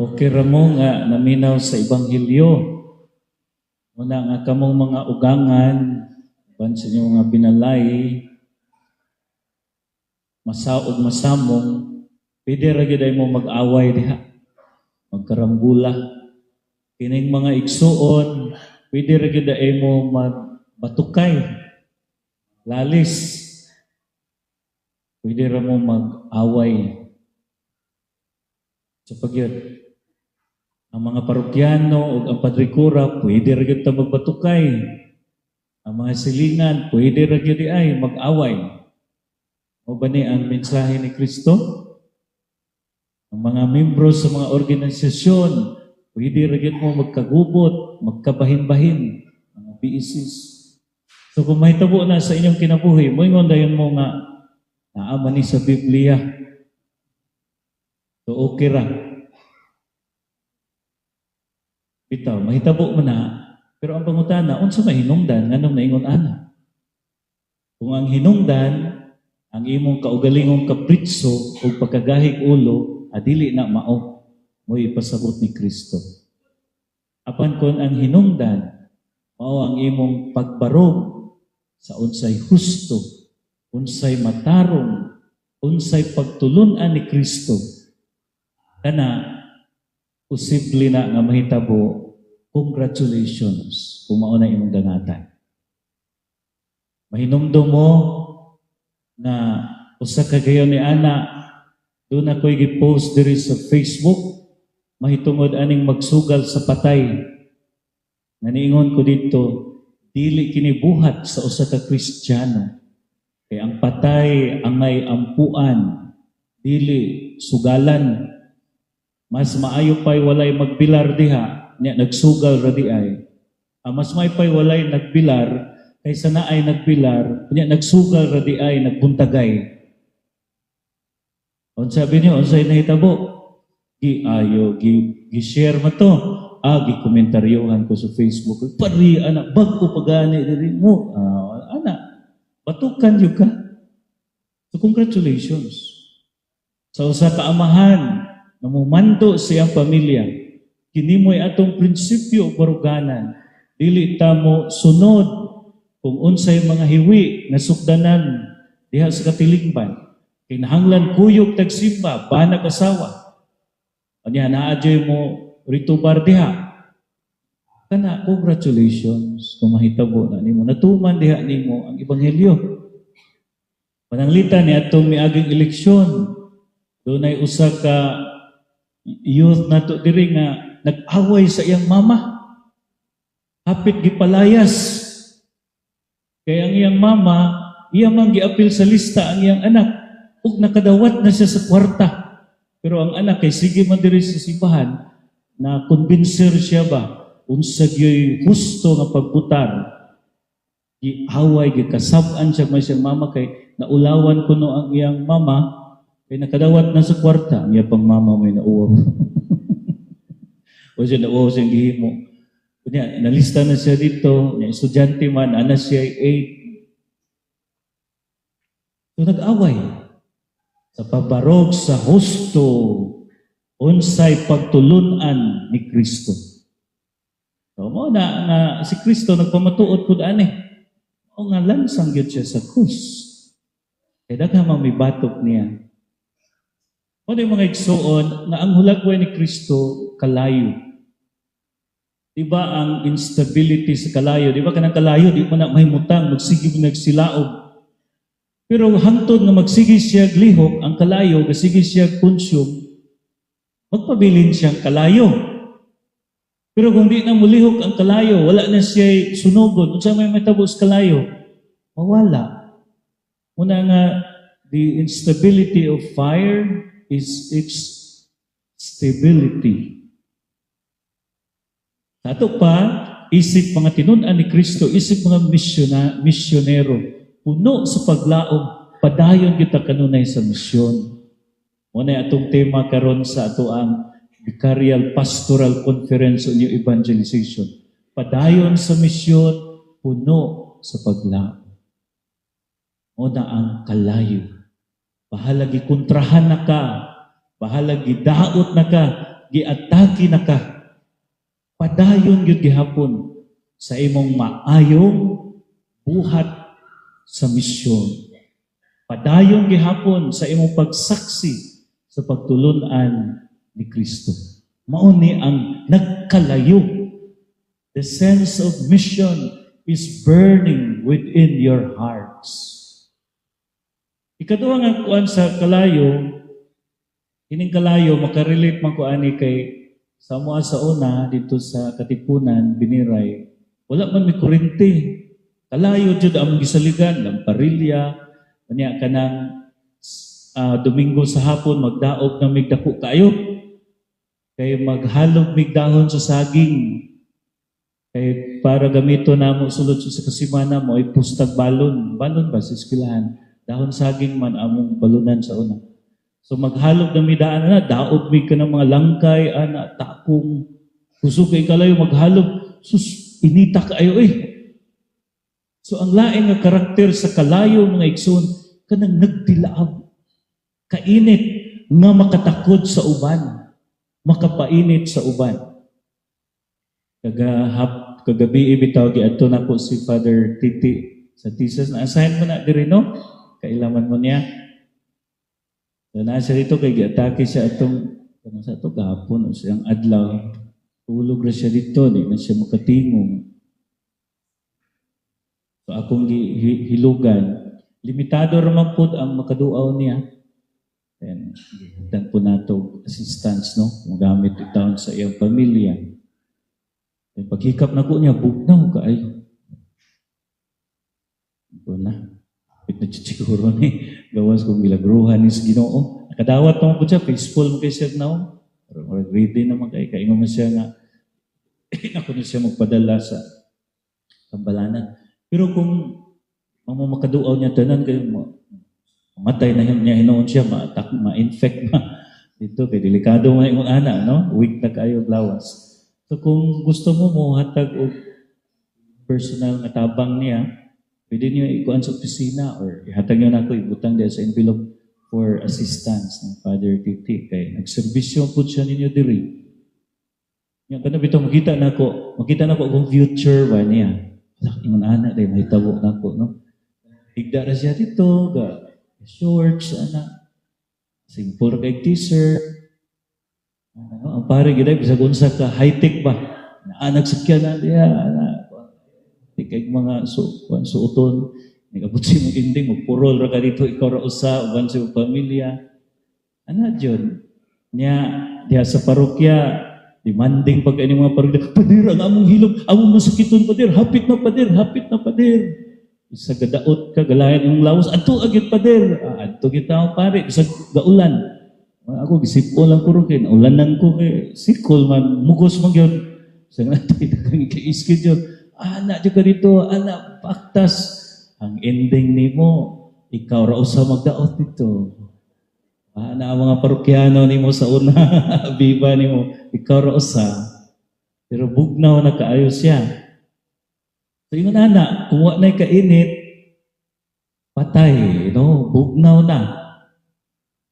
Okay ra mo nga naminaw sa Ebanghelyo. Una nga kamong mga ugangan, ban sa inyong mga binalay, masaog masamong, pwede ra gyud ay mo mag-away diha. Magkarambula. Kining mga igsuon, pwede ra gyud ay mo magbatukay. Lalis. Pwede ra mo mag-away. So pag yun, ang mga parokyano o ang padrikura, pwede ra gyud ta magbatukay. Ang mga silingan, pwede ra gyud ay mag-away. O ba ni ang mensahe ni Kristo? Ang mga membro sa mga organisasyon, pwede ra gyud mo magkagubot, magkabahin-bahin, mga BECs. So kung mahitabo na sa inyong kinabuhi, moingon dayon mo nga naa man ni sa Biblia. So okay ra. Bitaw, mahitabo man na, pero ang pangutana, unsa may hinungdan nganong naingon ana? Kung ang hinungdan, ang imong kaugalingong kapritso o pagkagahig ulo, adili na mao, mo'y ipasabot ni Kristo. Apan kung ang hinungdan, mao ang imong pagbarog sa unsay husto, unsay matarong, unsay pagtulunan ni Kristo, kana posible na nga mahitabo. Congratulations kung mao na imong dangatan. Mahinumdum mo na usa ka gayon ni ana, doon ako'y gi-post diri sa Facebook mahitungod aning magsugal sa patay. Nga niingon ko dito, dili kini buhat sa usa ka Kristiyano. Kay ang patay angay ampuan, dili sugalan. Mas maayo pa'y walay magbilar diha, nya nagsugal ra di ay. Ah, mas maayo pa'y walay nagbilar kaysa naay nagbilar, nya nagsugal ra di ay, nagbuntagay. Unsa sabi niyo, unsay nahitabo? Gi ayo gi gi-share mo to. Ah, gi komentaryohan ko sa Facebook. Pari ana, bag-o pa gani diri mo. Ah, ana, batukan jud ka. So congratulations. Sa usa ka amahan nga mumando sa iyang pamilya, kini mo'y atong prinsipyo baruganan. Dili ta mo sunod kung unsay mga hiwi nga sukdanan diha sa katilingban. Kinahanglan kuyog tagsimba, banag asawa. Anya naa jud mo ritubar diha. Kana, congratulations kung mahitabo na nimo. Natuman diha nimo ang ebanghelyo. Pananglitan ni atong miaging eleksyon, dunay usa ka youth nato diri nga nag-away sa iyang mama. Hapit gipalayas. Kay ang iyang mama, iya man giapil sa lista ang iyang anak ug nakadawat na siya sa kwarta. Pero ang anak kay sige man diri sa simbahan, na convincer siya ba unsa gyoy husto nga pagbutar. Giaway, gikasab-an siya may siyang mama kay naulawan kuno ang iyang mama kay nakadawat na sa kwarta. Ang iya pang mama may nauwaw. O siya nauwaw siyang gihimo. Kunya, nalista na siya dito, niya estudyante man, ana siya 8. So nag-away sa pabarog sa husto unsay pagtulunan ni Kristo. So mo na nga si Kristo nagpamatuod pud ani. O nga lansang gyud siya sa krus. Kay daghan mang mibatok niya. Mo yung mga igsuon nga ang hulagway ni Kristo kalayo. Di ba ang instability sa kalayo? Di ba kanang kalayo, di mo na mahimutang, magsige mo nagsilaob. Pero hangtod nga magsige siya lihok, ang kalayo, gasige siya consume, magpabilin siyang kalayo. Pero kung di na mulihok ang kalayo, wala na siya sunogon, unsa may matabo sa kalayo? Mawala. Una nga, the instability of fire is its stability. Sa ato pa, isip mga tinun-an ni Kristo, isip mga misyonero, puno sa paglaom, padayon kita kanunay sa misyon. Muna atong tema karon sa ato ang Vicarial Pastoral Conference on New Evangelization. Padayon sa misyon, puno sa paglaom. Muna ang kalayo. Bahala gikontrahan na ka, bahala gidaot na ka, giatake na ka, padayon gyud gihapon sa imong maayong buhat sa misyon. Padayon gihapon sa imong pagsaksi sa pagtulunan ni Kristo. Mao ni ang nagkalayo. The sense of mission is burning within your hearts. Ikaduha nga kuan sa kalayo, kining kalayo makarelate man ko ani kay sa amoa sa una dito sa Katipunan, Biniray, wala man may kuryente. Kalayo jud among gisaligan, lamparilya, kanya kanang Domingo sa hapon magdaog na mig dako kaayo. Kay maghalog mig dahon sa saging. Kay para gamito namo sulod sa kasimana mo ay pustag balon. Balon ba sa eskwelahan? Dahon saging man among balunan sa una. So maghalog na mi daan na, daog mi ka ng mga langkay, ana, takong. Kusog kay kalayo maghalog. Sus, inita kaayo eh. So ang lain nga karakter sa kalayo, mga igsoon, kanang nagdilaab. Kainit nga makatakod sa uban. Makapainit sa uban. Kagabi bitaw giadto nako si Father Titi sa thesis na assign mo na diri, no? Kailaman mo niya. So naa siya dito kay giatake siya atong kanang sa ato gahapon o siyang adlaw. Tulog ra siya dito, di na siya makatingog. So akong hilugan, limitado ra man pud ang makaduaw niya. And dan po nato assistance, no, magamit taon sa iyang pamilya. Then paghikap na ko niya, bugnaw kaayo. Ito na. Pit na siguro ni gawas kung milagruhan ni sa Ginoo. Nakadawat naman po siya, peaceful mo kay siya now. Pero murag ready naman kay kaingon man siya nga ako na siya magpadala sa kambalanan. Pero kung mga makaduaw niya tanan kay mo matay na niya hinuon siya, ma-attack, ma-infect ma dito kay delikado man imong ana, no, weak na kaayo lawas. So kung gusto mo mo hatag og personal nga tabang niya, pwede niyo ikuan sa opisina or ihatag niyo nako, ibutang diya sa envelope for assistance ng Father Titi kay nagserbisyo pud siya ninyo diri. Nya kana bitaw makita nako akong future ba niya. Wala ingon ana day mahitabo nako, no. Higda ra siya dito, ga shorts ana. Simple ra kay T-shirt. Ano, ang pare gid ay bisag unsa ka high-tech ba. Naa nagsakyan na diya ana. Di kay mga su kuan suoton. Nagabot si mong ending, magpurol ra ka dito, ikaw ra usa uban sa imong pamilya. Ana jud. Nya diha sa parokya, demanding pag ini mga parokya, "Pader, ang among hilom, among masakiton, pader, hapit na, pader, hapit na, pader." Isa gadaot ka, galayan imong lawas, "Adto agid, pader." Ah, adto kita ang pare, bisag gaulan. Ah, ako gisipo lang ko ron kay naulanan ko kay sikol man, mugos man gyud. Sa nga kang kay jud. Ana jud ka dito, ana baktas. Ang ending nimo, ikaw ra usa magdaot dito. Ana ang mga parokyano nimo sa una, biba nimo, ikaw ra usa. Pero bugnaw na kaayo siya. So ingon ana, kung wa na'y kainit, patay, no? Bugnaw na.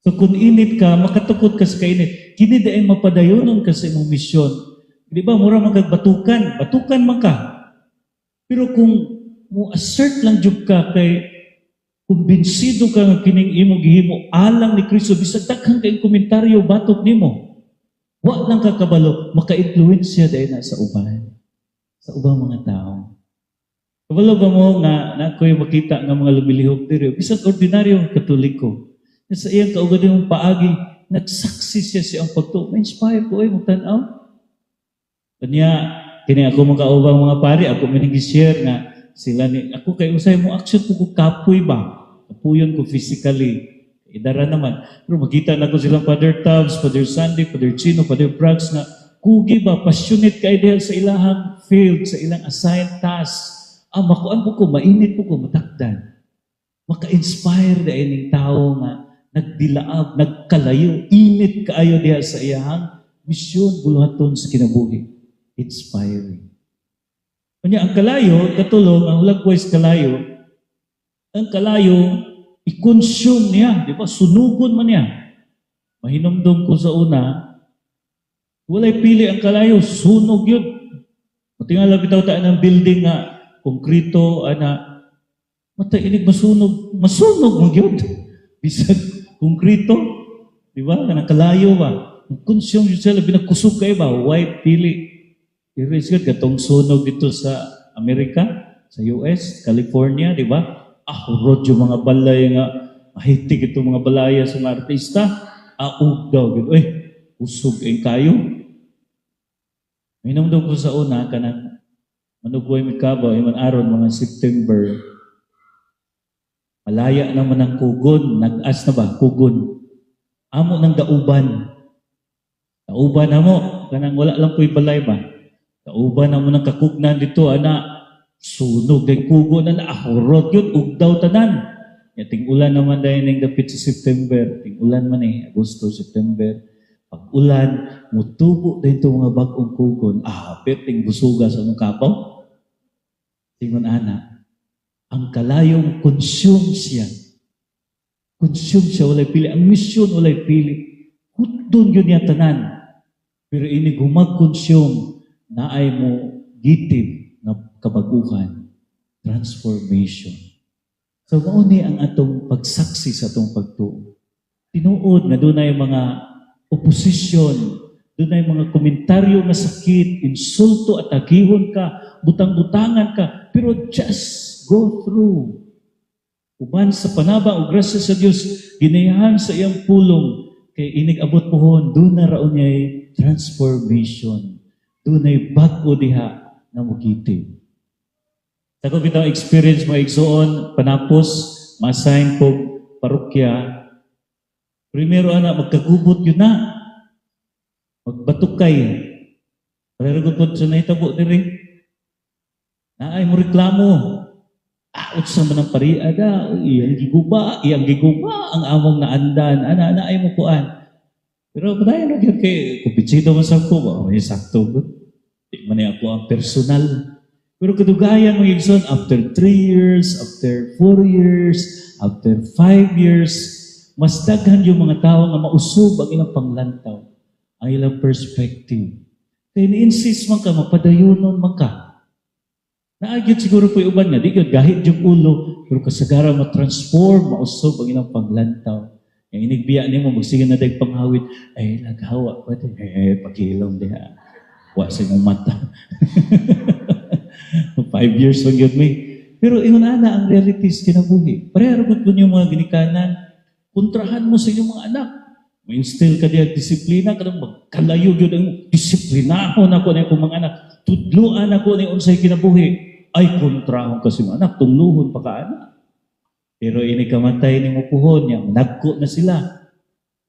So kung init ka, makatukod ka sa kainit. Kini di ay mapadayonon ka sa imong misyon. Di ba, mura man kag batukan, batukan man ka. Pero kung mo assert lang jud ka kay kumbinsido ka nga kining imong gihimo alang ni Kristo, bisag daghan kay komentaryo batok nimo. Wa lang ka kabalo, maka-influensya dahil na sa uban. Sa ubang mga tao. Kabalo ba mo nga na ako'y makita nga mga lumilihok diri, bisag ordinaryo nga Katoliko. Sa iyang kaugalingong paagi, nagsaksi siya sa iyang pagtuo. Ma-inspire ko ay magtan-aw. Kanya, kini ako mga kaubang mga pari, ako mining share nga sila ni ako kay usay mo action ko ko kapoy ba. Kapuyon ko physically. Idara naman. Pero makita na ko silang Father Tubbs, Father Sandy, Father Chino, Father Braggs nga kugi ba, passionate kay diha sa ilahang field, sa ilang assigned task. Ah, makuan po ko, mainit po ko, matakdan. Maka-inspire na ining tao nga nagdilaab, nagkalayo, init kaayo diha sa iyahang misyon buluhaton sa kinabuhi. Inspiring. Kanya ang kalayo, katulong, ang likewise kalayo, ang kalayo, i-consume niya, di ba? Sunugon man niya. Mahinumdum ko sa una, Walay pili ang kalayo, sunog yun. Matingala bitaw ta ng building nga konkrito ana, matay inig masunog, masunog man gyud. Bisag konkrito, di ba? Kanang kalayo ba? Consume yun sila, binakusog kay ba? Way pili. Pero is good, katong sunog dito sa Amerika, sa US, California, di ba? Ah, hurot yung mga balay nga, mahitig itong mga balaya sa mga artista. Aug daw. Gud. Uy, usog ang kayo. Minom daw ko sa una, kanang manugway mi kabaw, iman aron mga September, malaya naman ang kugon, nag-as na ba? Kugon. Amo ng dauban. Dauban na mo, kanang wala lang ko'y balay ba? Dauban na mo ng kakugnan dito, ana, sunog kay kugon na ahurot yun, ugdaw tanan. Ya, ting-ulan naman dahil ning dapit sa September, ting-ulan man eh, Agosto, September. Pag ulan, mutubo din ito mga bagong kugon. Ah, perting busuga sa mong kapaw. Tingon ana, ang kalayong consume siya. Consume siya, walay pili. Ang misyon, walay pili. Hutdon yun niya tanan. Pero inig humag-consume, naay mo gitib na kabaguhan, transformation. So mao ni ang atong pagsaksi sa atong pagtuo. Tinuod nga dunay mga opposition, dunay mga komentaryo nga sakit, insulto at agihon ka, butang-butangan ka, pero just go through. Uban sa panaba o grasya sa Dios, ginayahan sa iyang pulong, kay inig abot pohon, doon na raon niya'y transformation. Dunay bag-o diha na mugitib. Sa ko bitaw experience, mga igsoon, panapos, ma-assign ko parokya. Primero ana, magkagubot yun na. Magbatukay. Pero po sa nahitabo diri. Naay mo reklamo. Ah, unsa man ang pariada, iyang giguba ang among naandan. Ana, naay mo kuan. Pero padayon na gyud kay kumbinsido man sa ko ba, may sakto gud. Di man ni ako ang personal. Pero kadugayan, mga igsoon, after 3 years, after 4 years, after 5 years, mas daghan yung mga tao nga mausog ang ilang panglantaw, ang ilang perspective. Kaya ni-insist man ka, mapadayunon man ka. Naagyod siguro po yung uban nga, di gyud gahit yung ulo, pero kasagara ma-transform, mausog ang ilang panglantaw. Yung inigbiya nimo, magsige na dag panghawid, ay, naghawa pa di. Eh, paghilom diha. Wa sa imong mata. 5 years lang yun, may. Pero ingon ana ang realities kinabuhi. Pareho gud po yung mga ginikanan. Kontrahan mo sa inyong mga anak. May-instill ka diya disiplina, kanang magkalayo gyud ang disiplinahon ako na akong mga anak. Tudluan ako ni unsay kinabuhi. Ay, kontrahon ka sa mga anak, tungluhon pa ka anak. Pero ini kamatay ni mo puhon niya, nagko na sila.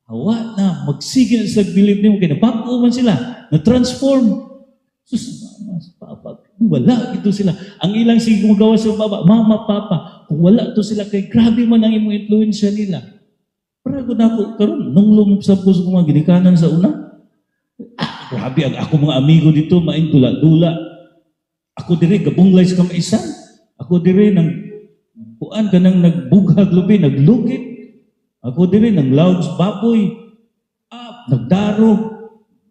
Hawa na, magsige na sila bilib nimo kay nabag-o man sila, na-transform. Sus, mama, papa, wala ito sila. Ang ilang sige magawa sa baba, mama, papa, kung wala to sila kay grabe man ang imong influensya nila. Para ko na ako, karon nung sa ko sa mga ginikanan sa una. Ah, grabe ang ako mga amigo dito, maing dula-dula. Ako dire gabunglay sa kamaisan. Ako dire nang kuan kanang nagbughag lubi, naglugit. Ako dire nang loud baboy. Ah, nagdaro.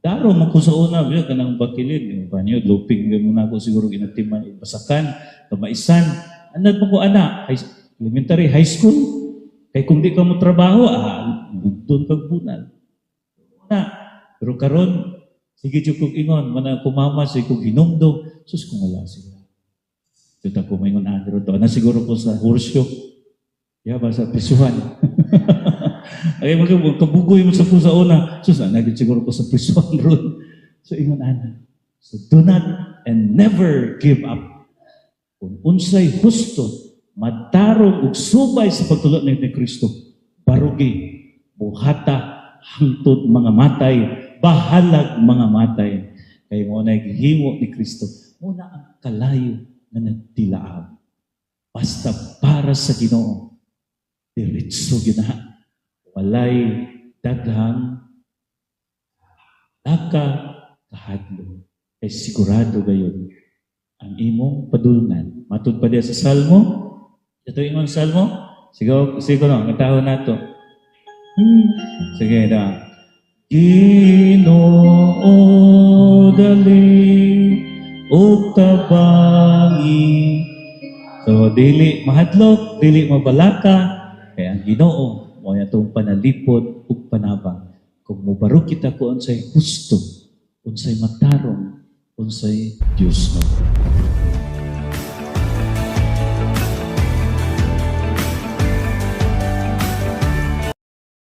Daro man ko sa una, biya kanang bakilid, yung banyo, luping mo na ako siguro ginatiman, basakan, kamaisan. Anad mo ko ana, high, elementary, high school. Kay kung di ka mo trabaho, ah, doon kag bunal. Na, pero karon sige jud kog ingon, man ako mama, sige kog hinumdum, sus kung wala sila. Jud ako maingon ana ro to. Na siguro ko sa Horsyo. Ya ba sa prisuhan. Ay mag kabugoy mo sa pusa una. Sus, ana gyud siguro ko sa prisuhan ron. So ingon ana. So do not and never give up. Kung unsay husto, matarong ug subay sa pagtulot ni Kristo, barugi, buhata, hangtod mga matay, bahalag mga matay. Kay mo na gihimo ni Kristo, mo na ang kalayo nga nagtilaab. Basta para sa Ginoo, diretso gyud na. Walay daghang laka kahadlok. Kay sigurado gayon ang imong padulngan. Matud pa diya sa Salmo. Ito ingon Salmo. Sige, sige no, ang tao nato. Sige da. Ginoo, Dali ug tabangi. So dili mahadlok, dili mabalaka, kay ang Ginoo mao atong panalipod ug panabang. Kung mubarog kita kung unsay husto, unsay matarong, unsay Dios no.